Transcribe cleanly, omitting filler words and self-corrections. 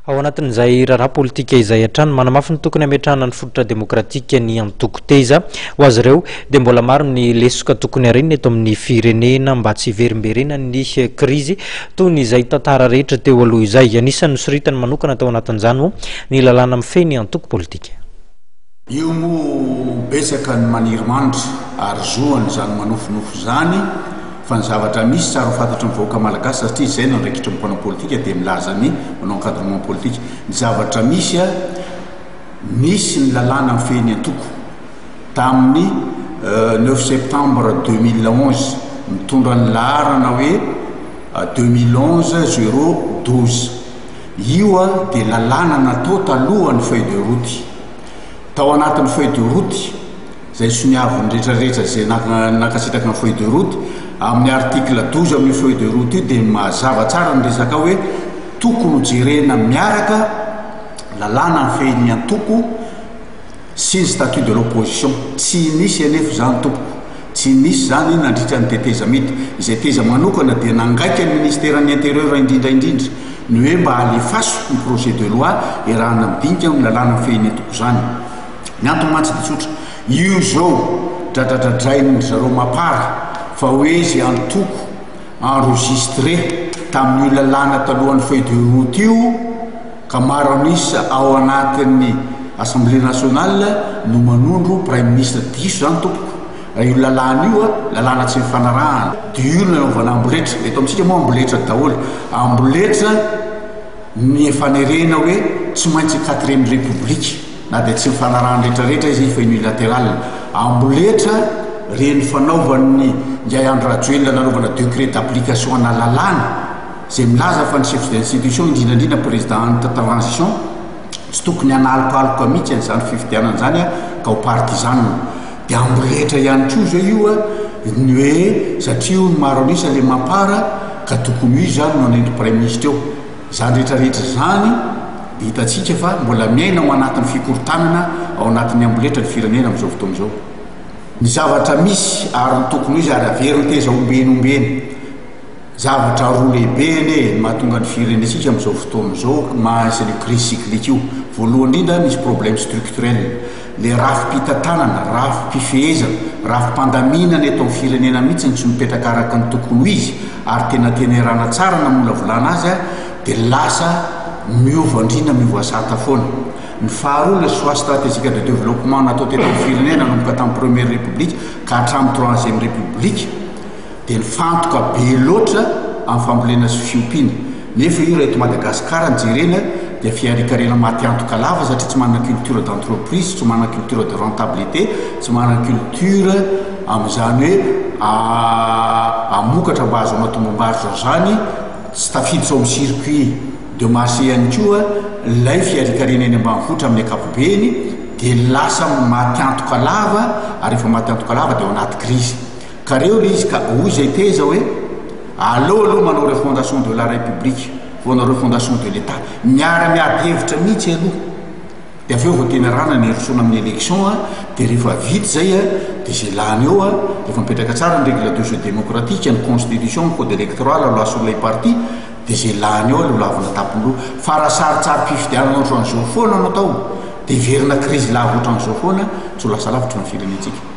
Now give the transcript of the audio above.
Ao anatin'izay raharaha politika izay hatrany, manamafy ny tokony hametrahana ny fototra demokratika ny antoko Teza. Ho azy ireo, dia mbola maro ny lesoka tokony harenina eto amin'ny firenena mba tsy hiverimberenan'ny krizy toy ny izay tantara rehetra teo aloha izay. Anisan'ny nosoritany manokana tao anatin'izany moa ny lalàna mifehy ny antoko politika. Io moa betsaka ny maniry mandry ary zohany izany manofinofy izany fa ny zavatra misy tsara ho fantatry ny vahoaka malagasy satria izay no andraikitry ny mpanao politika dia milaza ny manao encadrement politique ny zavatra misy a nisy ny lalàna mifehy ny antoko tamin'ny neuf septembre 2011 mitondra ny laharana hoe 2011 zéro 12 Io dia lalàna natao talohan'ny feuille de route. Tao anatin'ny feuille de route, izay soniavin'ny rehetrarehetra izay nankasitraka ny feuille de route, amin'ny article 12 amin'io feuille de route io dia mazava tsara ny resaka ao hoe tokony ho jerena miaraka lalàna mifehy ny antoko sy ny statut de l'opposition. Tsy nisy anefa izany tompoko. Tsy nisy izany nandritra ny tetezamita. Izay teza manokana dia nangaika ny ministeran'ny Intérieur indrindra indrindra ny hoe mba alefaso ny projet de loi iarahana midinika amin'ny lalàna mifehy ny antoko izany. Ny antony mantsy dia tsotra. Io izao dradradradrain'ny zareo Mapar fa hoe izay antoko enregistré tamin'io lalàna talohan'ny feuille de route io ka maro an'isa ao anatin'ny Assemblée nationale no manondro Praiminisitra. Diso izany tompoko. Raha io lalàna io lalàna tsy nifanarahana dia io no nanaovana amboletra. Eto amintsika moa amboletra daholo. Amboletra ny fanerena hoe tsy maintsy quatrième république na dia tsy nifanarahan'ny rehetrarehetra izy fa unilatéral. Amboletra ireny fanaovan'ny Ingahy Andry Rajoelina nanaovana décret d'application ana lalàna izay milaza fa ny chef d'institution indrindra indrindra président transition tsy tokony hanalokaloka mihitsy an'izany fifidianana izany ka ho partisan. Dia amboletra ihany koa izao io ny hoe satria hono maro an'isa ilay Mapar ka tokony ho izy izany no hanendry praiminisitra eo. Izany rehetra rehetra izany dia hitantsika fa mbola miaina ao anatin'ny fikorontanana, ao anatin'ny amboletra ny firenena amin'izao fotoana izao. Ny zavatra misy ary ny tokony ho izy ary averin'ny teza ombieny ombieny. Zavatra roa lehibe anie no mahatonga ny firenentsika amin'izao fotoana izao mahazo an'io crise cyclique io. Voalohany indrindra misy problème structurel. Ilay rafi-pitantanana, rafi-pifehezana, rafi-pandaminana eto amin'ny firenena mihitsy no tsy mipetraka araka ny tokony ho izy ary tena tenerana tsara namolavolana azy dia lasa miova andriana miova sata foana. Ny faharoa ilay choix stratégique de développement natao teto amin'ny firenena nanomboka tamin'ny première république ka hatramin'ny troisième république dia nifantoka be loatra amin'ny fambolena sy fiompiana. Nefa io raha eto Madagasikara no jerena dia fiharikarena maty antoka lava satria tsy manana culture d'entreprise, tsy manana culture de rentabilité, tsy manana culture amin'izany hoe hamokatra mba hahazoana tombom-barotra izany, tsy tafiditra ao amin'ny circuit de marché ihany koa ilay fiharikarena eny ambanivohitra amin'ny ankapobeny dia lasa maty antoka lava ary rehefa maty antoka lava dia ao anaty crise. Ka reo le izy ka hoy zay teza hoe aleo aloha manao refondation de la république vao hanao refondation de l'etat miara miady hevitra mihitsy aloha de avy eo vao tena rana ny hirosoana amin'ny élection a de rehefa vita zay a de zay lany eo a rehefa mipetraka tsara ny règle de jeu démocratique ny constitution ny code électoral loi sur les partis de zay lany eo aloha lavina tampon-doha fa raha sarintsarim-pifidianana ohatran'izao foana no atao de hiverina crise lava ohatran'izao foana tsy ho lasa lavitra ny firenentsika.